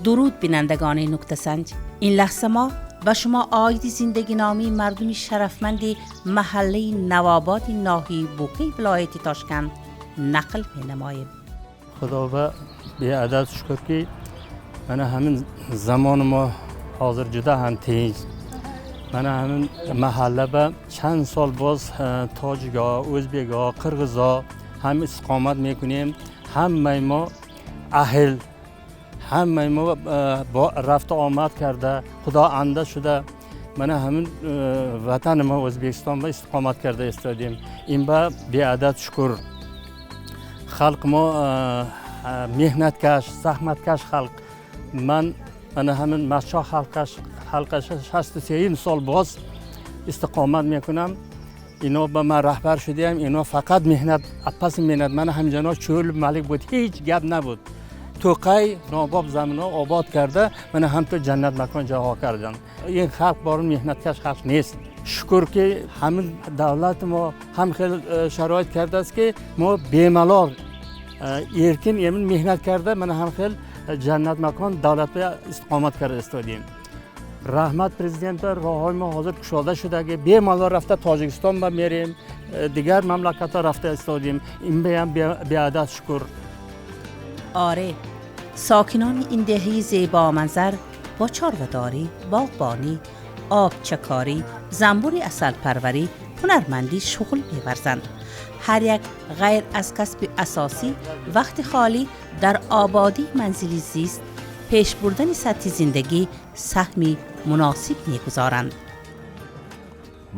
Дуруд, бинандагони Нуктасанҷ. Ин лаҳза мо ба шумо оиди зиндагиноми мардуми шарафманди маҳаллаи Навободи ноҳияи Бӯкаи вилояти Тошканд нақл менамоем. Худо ба беадад шукр, ки мана ҳамин замони мо ҳозир juda ham tinch. Mana ҳамин mahalla ба чанд сол боз тоҷико, o'zbeko, qirg'izo ham istiqomat мекунем. Ҳамаи мо аҳл, ҳамаи мо рафту омад карда, худоанда шуда, мана ҳамин ватани мо O'zbekiston ба istiqomat карда истодем. Ин ба беадад шукр. Халқ мо меҳнаткаш, заҳматкаш халқ. Ман мана ҳамин Мастчоҳ халқаша 63 сол боз истиқомат мекунам. Ино ба ман раҳбар шудаям. Ино фақат меҳнат, паси меҳнат. Мана ҳамҷано чӯл малик буд, ҳеҷ гап набуд. To'qay нобоб заминҳо обод карда, мана ҳамто ҷаннат макон ҷоҳо кардан. Ин халқ борун меҳнаткаш халқ нест. Шукр, ки ҳамин давлати мо ҳам хел шароит кардааст, ки мо бемалол, эркин эмин меҳнат карда, мана ҳам хел ҷаннат макон давлатда istiqomat карда истодем. Раҳмат президентба, роҳҳои мо ҳозир кушода шудаги, бемалол рафта Тоҷикистон ба мерем, дигар мамлакатҳо рафта истодем. Ин беам беадад шукр. آره، ساکنان این دهه زیبا منظر با چارواداری، باغبانی، آبچکاری، زنبور عسل پروری، هنرمندی شغل می‌ورزند. هر یک غیر از کسب اساسی، وقت خالی در آبادی منزلی زیست، پیش بردن سطح زندگی سهمی مناسب می‌گذارند.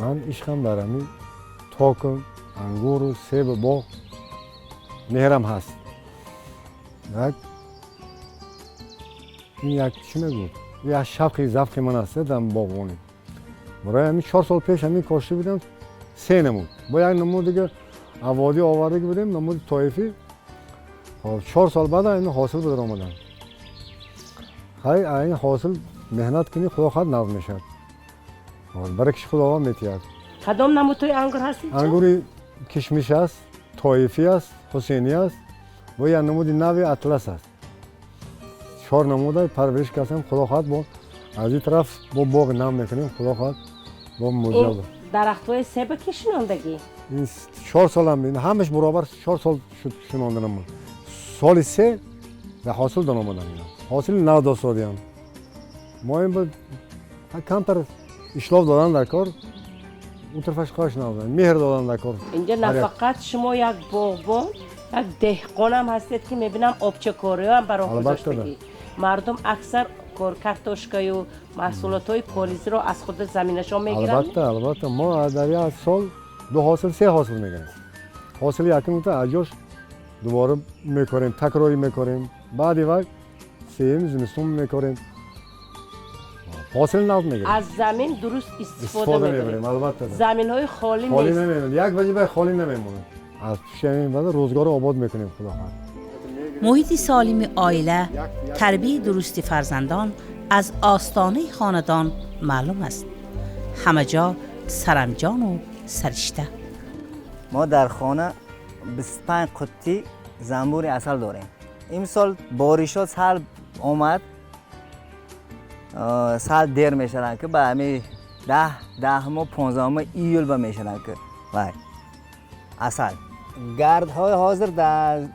Ман ишқам дар ҳамин токум, ангуру себу боғ меҳрам ҳаст. Як ин як чӣ мегӯд, як шавқи завқи ман аст дар боғбонӣ. Барои ҳамин 4 сол пеш ҳамин кошта будам се намуд, бо як намуд дига аводӣ овардаги будем, намуди тоифӣ. Хоб, 4 сол баъд ин ҳосил ба омадан. Хай, ин ҳосил меҳнат кунӣ, худо хоҳад, нав мешавад, баракиш Худованд метиҳад. Кадом намудҳои ангур ҳаст инҷо? Ангури кишмиш аст, тоифӣ аст, ҳусейнӣ аст ва як намуди нави атлас аст. Чор намуда парвариш кардам. Худо хоҳад, бо аз ин тараф бо боғи нав мекунем, худо хоҳад, бо муҷаб. Дарахтҳои себа ки шинондагӣ? Ин 4 солам, ин ҳамаш баробар 4 сол шуд шинонданам. Соли се ва ҳосил даромадан. Ина ҳосили нав достодиям. Мо ин камтар ишлоф додан дар кор, он тарафаш кош набудан, меҳр додан дар кор. Инҷа на фақат шумо як боғбон, як деҳқонам ҳастед, ки мебинам обчакориам ба роҳ гузоштагӣ. Мардум аксар кор картошкаю маҳсулотҳои полизиро аз худ заминашон мегиранд. Албатта, албатта, мо дар як сол ду ҳосил, се ҳосил мегирем. Ҳосили якумта аҷош дубора мекорем, такрорӣ мекорем, баъди вақт сеюм зимистон мекорем, ҳосил нав мегирем. Аз замин дуруст истифода мебарем. Албатта. Заминҳои холӣ холӣ намемонад, як ваҷиба холӣ намемонад. Аз пушти ҳамин баъд рӯзгорро обод мекунем, худо хоҳад. Муҳити солими оила, тарбияи дурусти фарзандон аз остонаи хонадон маълум аст. Ҳама ҷо саранҷому саришта. Мо дар хона 25 қуттӣ занбури асал дорем. Имсол боришот сал омад, сал дер мешаванд, ки ба ҳами 10, 10-мо, 15-мо июл ба мешаванд, ки вай асал гардҳои ҳозир дар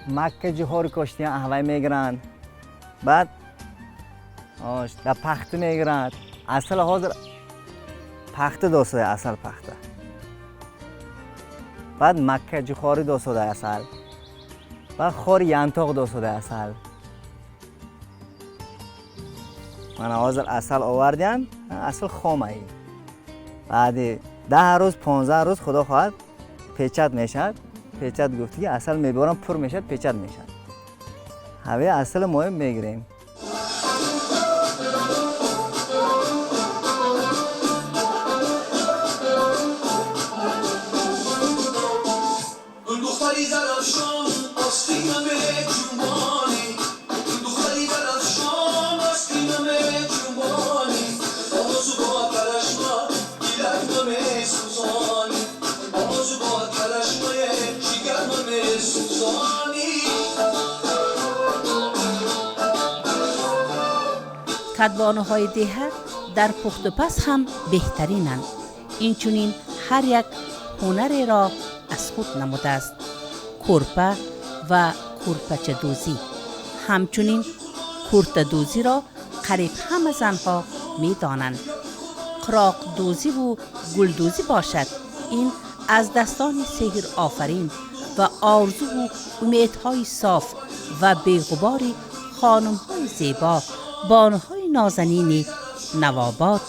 макка ҷуҳори коштиян аҳвай мегиранд, баъд дар пахта мегиранд. Асал ҳозир пахта досода, асал пахта, баъд макка ҷухорӣ досода асал, баъд хори янтоқ досода асал. Мана ҳозир асал овардиям, асал хомаи. Баъди 10 рӯз, 15 рӯз, худо хоҳад, печать мешавад. Печать гуфти ки асал меборам, пур мешавад, печать мешавад. Ҳаве асали мо мегирем. Духтари Зарафшон, остинаме ҷунбонӣ, духтари Зарафшон, остинаме ҷунбонӣ, овозу бо карашма дилак намесӯзонӣ, овозу бо карашмае ҷигар намесӯзонӣ. Кадбонуҳои деҳа дар пухтупаз ҳам беҳтаринанд. Инчунин ҳар як ҳунареро аз худ намудааст: кӯрпа ва кӯрпачадӯзӣ, ҳамчунин куртадӯзиро қариб ҳама занҳо медонанд. Қироқдӯзиву гулдӯзӣ бошад, ин аз дастони сеҳрофарин ва орзуву умедҳои соф ва беғубори хонумҳои зебо, бонуҳои нозанини Навобод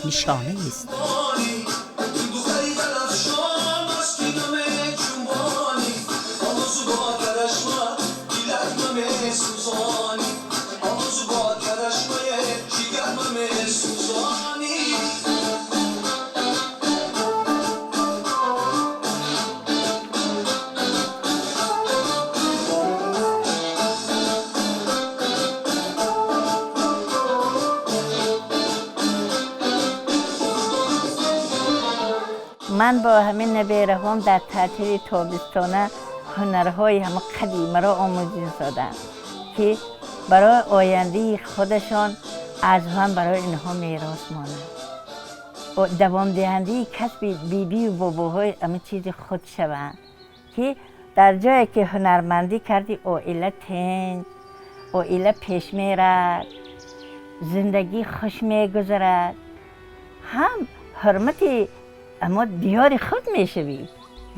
нишонаест. Духтари Даравшон остинаме ҷунбонӣ, овозу бо карашма дилатма месӯзонӣ, овозу бо карашмаи ҷигарма месӯзонӣ. Ман бо ҳамин набераҳом дар таътили тобистона ҳунарҳои ҳама қадимаро омӯзиш додам, ки барои ояндаи худашон аз ҳам барои инҳо мерос монад, давомдиҳандаи касби бибию бобоҳои ҳама чизи худ шаванд, ки дар ҷое ки ҳунармандӣ кардӣ, оила тинҷ, оила пеш мерад, зиндагӣ хуш мегузарад, ҳам ҳурмати аммо диёри худ мешавӣ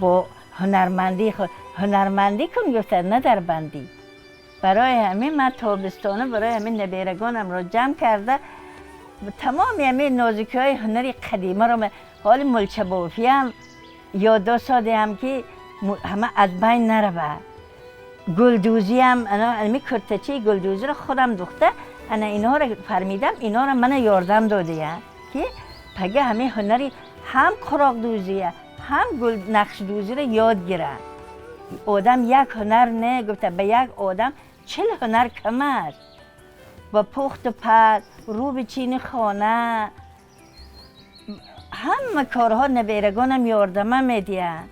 бо ҳунармандии худ. Ҳунармандӣ кун гуфта, на дар бандӣ. Барои ҳамин ман тобистона барои ҳамин наберагонамро ҷамъ карда тамоми ҳамин нозукиҳои ҳунари қадимаро, ҳоли мулчабофиам ёддошт содиам, ки ҳама аз байн наравад. Гулдӯзиам, ами куртачаи гулдӯзиро худам духта, ана инҳоро фармидам, инҳоро мана ёрдам додия, ки пага ҳамин ҳунари ҳам қуроқдӯзия, ҳам гул нақшдӯзиро ёд гирад. Одам як ҳунар не, гуфта, ба як одам 40 ҳунар кам аст. Ба пухту паз, рӯби чини хона, ҳама корҳо наберагонам ёрдама медиҳанд.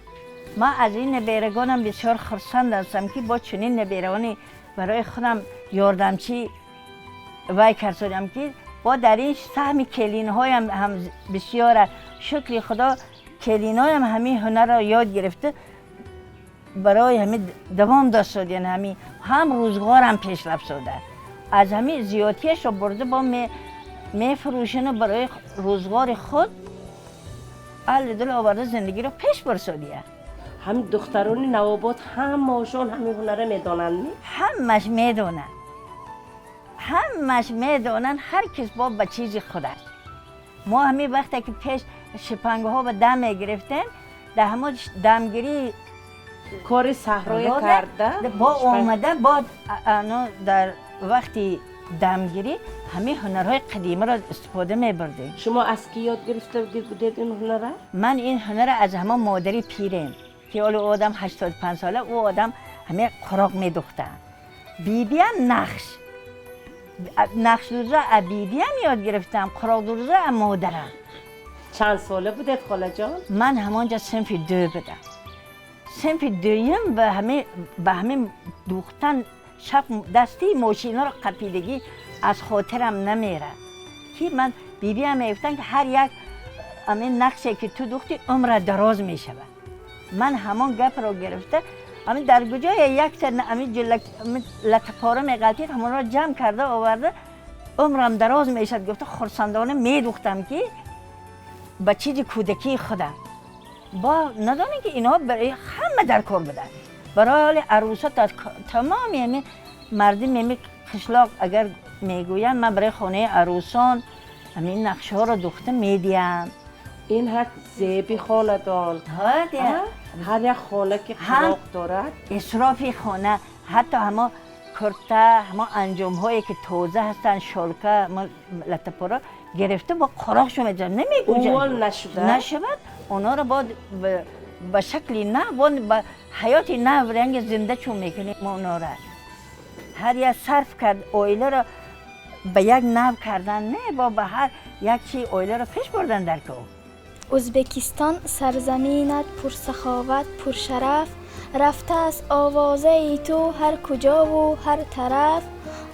Ман аз ин наберагонам бисёр хурсанд ҳастам, ки бо чунин набераони барои худам ёрдамчӣ вай кардам, ки бо дар ин саҳми келинҳоям ҳам бисёр аст. Шукри Худо, келинҳоям ҳамин ҳунарро ёд гирифта, барои ҳамин давом дод, ҳамин ҳам рӯзғорам пешрафт шуда. Аз ҳамин зиёдтиашро бурда бо мефурӯшану барои рӯзғори худ аҳли дил оварда зиндагиро пеш бурсодия. Ҳамин духтарони Навобод ҳамаашон ҳамин ҳунарро медонанд? Ҳамаш медонанд, ҳамаш медонанд, ҳар кас бо ба чизи худ аст. Мо ҳамин вақте ки пеш шипангҳо ба дам мегирифтем, дар ҳамон дамгирӣ кори саҳроя карда бо омада бо дар вақти дамгирӣ ҳамин ҳунарҳои қадимаро истифода мебурдем. Шумо аз кӣ ёд гирифта будед ин ҳунарро? Ман ин ҳунарро аз ҳамон модари пирем, ки ҳоло одам 85 сола, ӯ одам ҳамин қуроқ медухтанд. Бибиам нақшдӯза аз бибиам ёд гирифтам, қуроқдӯза аз модарам. Чанд сола будед, холаҷон? Ман ҳамонҷо синфи ду будам. Синфи дуюм ба ҳамин духтан шаб дастии мошинаро қапидагӣ аз хотирам намерад, ки ман бибиам мегуфтанд, ки ҳар як ҳамин нақше ки ту духтӣ, умра дароз мешавад. Ман ҳамон гапро гирифта, ҳамин дар куҷое якта ҳамин латапора меғалтид, ҳамонро ҷамъ карда оварда, умрам дароз мешавад гуфта, хурсандона медухтам, ки ба чизи кӯдакии худам. Бо надонем, ки инҳо барои ҳама дар кор буданд. Барои ҳоли арӯса тамоми ҳамин мардими ҳамин қишлоқ агар мегӯянд, ман барои хонаи арӯсон ҳамин нақшҳоро духта медиҳам. Ин ҳак зеби хонадон. Ҳар як хона ки қироқ дорад, исрофи хона, ҳатто ҳамо курта, ҳамо анҷомҳое ки тоза ҳастанд, шолка, латапора гирифта бо қуроқшо медиҳанд, намегӯҷанд. Увол нашуда нашавад, онҳоро бо ба шакли нав, бо ба ҳаёти нав ранги зинда чун мекунем мо онҳоро. Ҳар як сарф кард оиларо ба як нав кардан, не, бо ба ҳар як чи оиларо пеш бурдан дар кор. Ӯзбекистон сарзаминат пурсаховат, пуршараф, рафтааст овозаи ту ҳар куҷову ҳар тараф.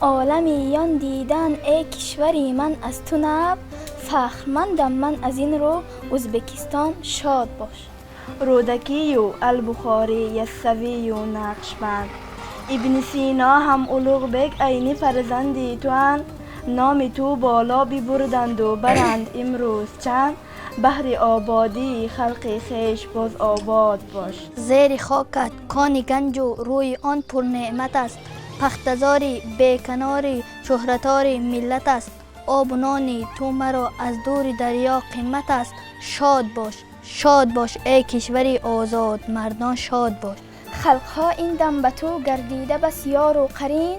Олами ён дидан эй кишвари ман аз ту нав, фахрмандам ман аз ин рӯ, Ӯзбекистон шод бош. Рӯдакию Албухорӣ, Яссавию Нақшбанд, Ибни Сино ҳам Улуғбек Айнӣ фарзанди туанд. Номи ту боло бибурданду баранд имрӯз чанд, баҳри ободии халқи хеш боз обод бош. Зери хокат кони ганҷу рӯи он пурнеъмат аст, пахтазори беканори шӯҳратори миллат аст. Обу нони ту маро аз дури дарё қимат аст. Шод бош, шод бош эй кишвари озод, мардон шод бош. Халқҳо ин дам ба ту гардида бас ёру қарин,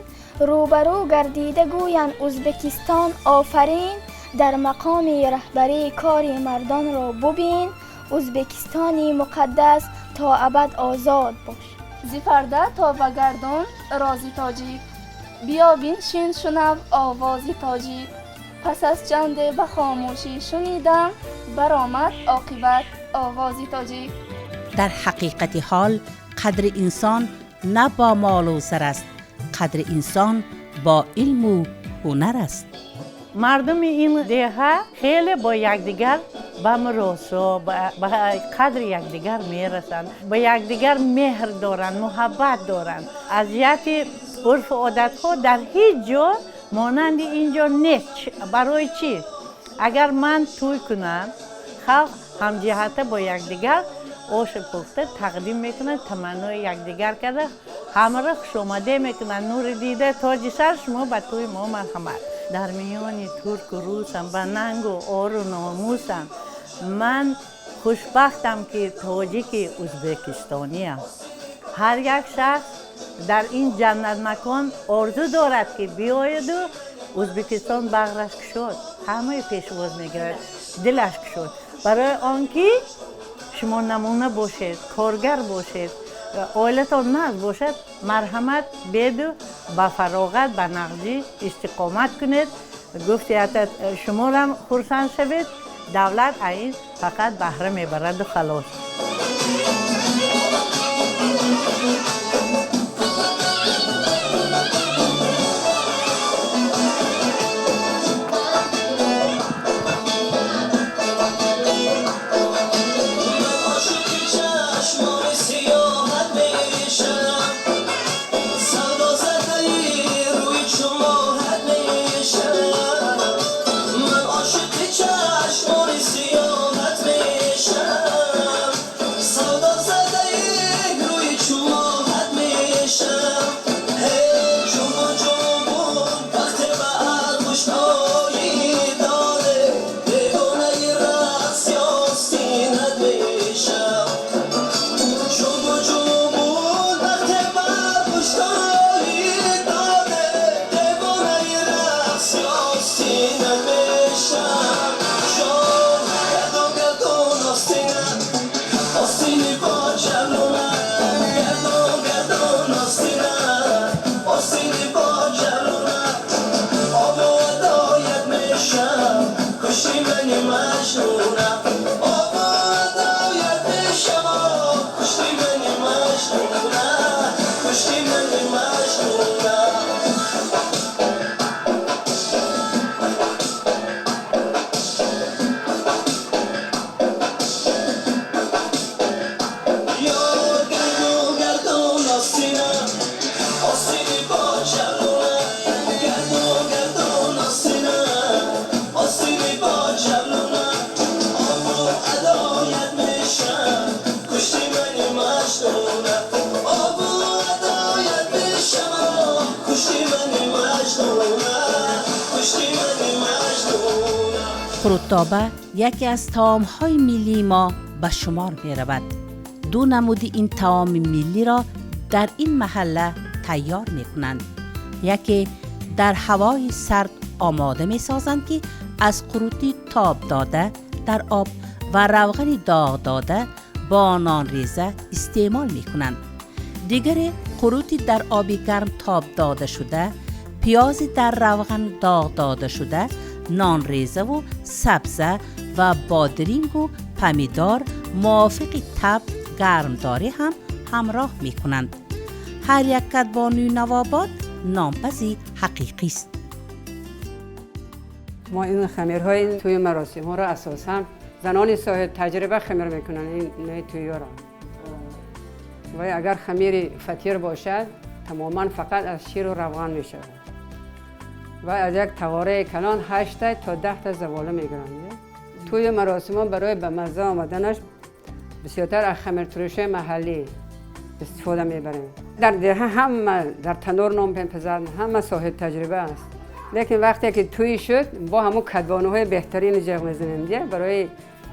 рӯбарӯ гардида гӯянд Ӯзбекистон офарин. Дар мақоми раҳбарӣ кори мардонро бубин, Ӯзбекистони муқаддас то абад озод бош. Зи парда то ба гардун рози тоҷик, биё биншин шунав овози тоҷик. Пас аз чанде ба хомӯшӣ шунидам, баромад оқибат овози тоҷик. Дар ҳақиқати ҳол қадри инсон на бо молу зар аст, қадри инсон бо илму ҳунар аст. Мардуми ин деҳа хеле бо якдигар ба муросо, ба қадри якдигар мерасанд, ба якдигар меҳр доранд, муҳаббат доранд. Аз ҷиҳати урфу одатҳо дар ҳеҷ ҷо монанди ин ҷо нест. Барои чӣ? Агар ман тӯй кунам, халқ ҳамҷиҳата бо якдигар ошу пухта тақдим мекунанд, таманнои якдигар карда ҳамаро хушомаде мекунанд. Нури дида тоҷи сар, шумо ба тӯи мо марҳамат. Дар миёни турку русам, ба нангу ору номусам, ман хушбахтам ки тоҷики ӯзбекистониям. Ҳар як шахс дар ин ҷаннатмакон орзу дорад ки биёяду Ӯзбекистон бағраш кушод, ҳамаи пешвоз мегирад, дилаш кушод. Барои он ки шумо намуна бошед, коргар бошед, оилатон нағз бошад, марҳамат беду ба фароғат, ба нағзӣ истиқомат кунед. Гуфти шуморам хурсанд шавед, давлат аз ин фақат баҳра мебараду халос. Қурутоба яке аз таомҳои миллии мо ба шумор меравад. Ду намуди ин таоми миллиро дар ин маҳалла тайёр мекунанд. Яке дар ҳавои сард омода месозанд, ки аз қурути тоб дода дар об ва равғани доғ дода бо нонреза истеъмол мекунанд. Дигаре қурути дар оби гарм тоб дода шуда, пиёзи дар равған доғ дода шуда, нонрезаву сабза ва бодирингу помидор мувофиқи таб гармдорӣ ҳам ҳамроҳ мекунанд. Ҳар як кадбонуи Навобод نانپزی حقیقی است. ما این خمیرهای توی مراسم ها را اساساً زنان صاحب تجربه خمیر میکنن این توی را. و اگر خمیر فطیر باشد تماما فقط از شیر و روغن میشود و از یک تواره کلان 8 تا 10 تا زواله میگیرند. توی مراسم ها برای به مزه آمدنش بسیارتر از خمیرترشی محلی استفاده میبریم. در ده هم در تنور نان میپزند، همه صاحب تجربه است. لیکن وقتی که توی شد با همون کدبانوهای بهترین جغ میزنیم دیگه برای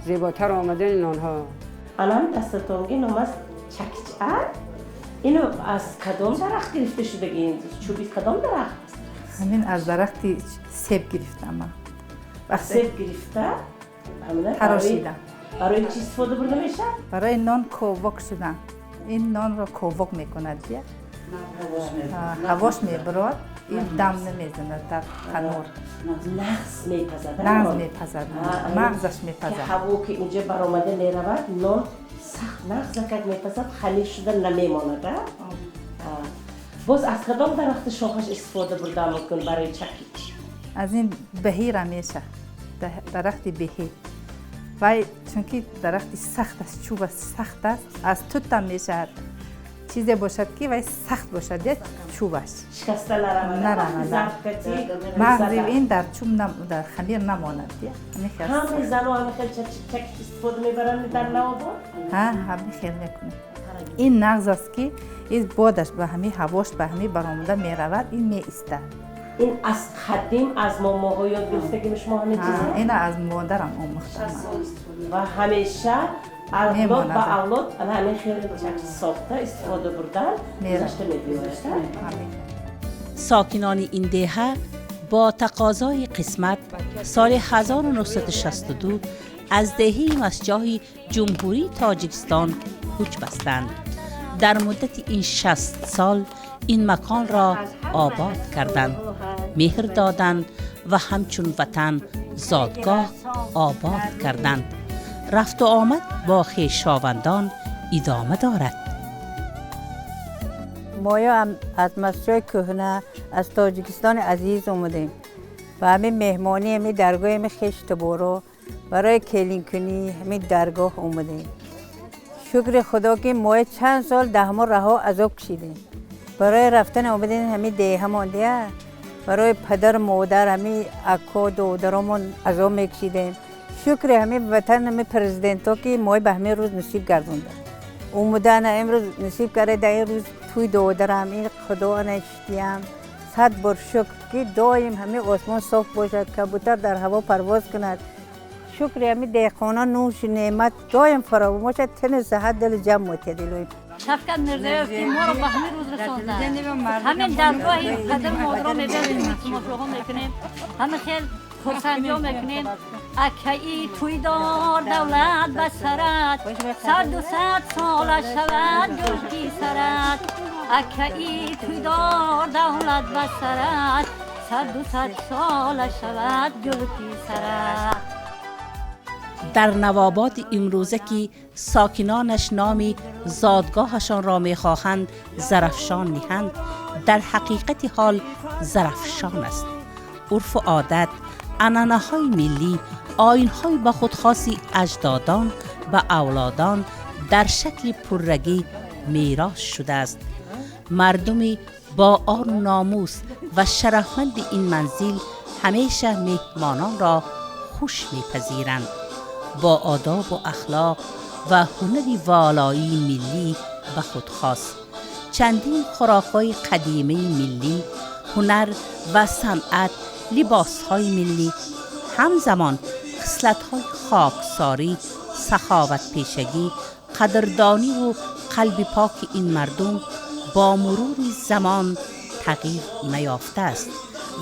زیباتر آمدن نانها. الان دستتونگی نام از چکچ اینو از کدام درخت گرفته شده؟ این چوبی کدام درخت؟ همین از درخت سیب گرفتم من. سیب گرفته؟ تراشیدم. برای چی استفاده برده میشه؟ برای نان کوبک شدن. این نان را کوبک میکند دیگه. هواش میبرد. این دم نمیزند در تنور. نغز میپزد. نغز میپزد. مغزش میپزد. که هوا که اینجا برآمده میرود نان سخت نغز نکرد میپزد، خمیر شده نمیماند. باز از کدام درخت شاخش استفاده برده میکن برای چکیچ؟ از این بهی را میشه. درخت بهی. وای چونکی درخت سخت است، چوب سخت است، از توت هم میشه. چیزی باشد که وای سخت باشد یا چوبش شکسته نرود. مغز این در چوب در خمیر نماند. همه زنها همه خیلی چکیچ استفاده میبرند در نواباد؟ ها همه خیلی میکنه. این نغز است که این بادش به همه هواش به همه برآمده میرود، این می ایستد. این از قدیم از ماماها یاد گرفته که شما همه چیزا؟ این از مادرم آموختم و همیشه اولاد با اولاد همه خیلی چک ساخته استفاده بردن گذشته می‌بیاید. ساکنان این دهه با تقاضای قسمت سال 1962 از دهه مسجاهی جمهوری تاجیکستان کوچ بستند. در مدت این 60 سال این مکان را آباد کردند، مهر دادند و همچون وطن زادگاه آباد کردند. رفت و آمد با خویشاوندان ادامه دارد. ما از مسجد کهنه از تاجیکستان عزیز اومدیم و همین مهمانی همین درگاه همین خشت برو برای کلین کنی همین درگاه اومدیم. شکر خدا که ما چند سال ده ما رها عذاب کشیدیم. برای رفتن اومدیم همین ده مانده برای پدر مادر همین اکا دودرامون عذاب میکشیدیم. شکر همین وطن همین پرزیدنت ها که ما به همین روز نصیب گردوندن. اومدن امروز نصیب کرده در این روز توی دودرم این خدا نشتیم. 100 بار شکر که دایم همین آسمان صاف باشد، کبوتر در هوا پرواز کند. شکر همین دهقانان نوش نعمت دایم فراوان باشد، تن صحت دل جمع معتدل. شفقت میرزایف که ما رو به همین روز رساندن. همین درگاه پدر مادر میبریم، تماشاها میکنیم، همه خیلی خرسندی میکنیم. اکی توی دار دولت بسرت، 100 سال شود گلکی سرت. اکی توی دار دولت بسرت، 100 سال شود گلکی سرت. در نواباد امروزه که ساکنانش نامی زادگاهشان را میخواهند زرفشان نهند، در حقیقت حال زرفشان است. عرف و عادت، عنعنه‌های ملی، آیین‌های به خود خاصی اجدادان و اولادان در شکل پررگی میراث شده است. مردمی با آر و ناموس و شرفمند این منزل همیشه مهمانان را خوش میپذیرند. با آداب و اخلاق و هنر والایی ملی به خود خاص، چندین خوراک‌های قدیمی ملی، هنر و صنعت، لباس‌های ملی، همزمان خصلت‌های خاکساری، سخاوت پیشگی، قدردانی و قلب پاک این مردم با مرور زمان تغییر نیافته است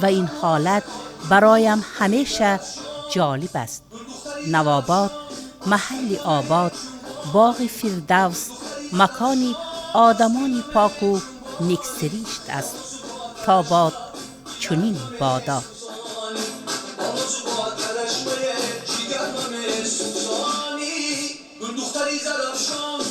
و این حالت برایم همیشه جالب است. نواباد، محل آباد، باغ فردوس، مکان آدمان پاک و نیکسریشت است. تا باد چنین بادا. دختری زرافشان.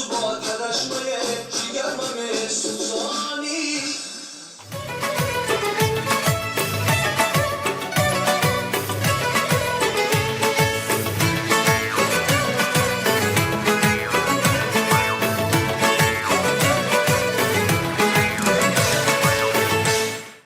آواز با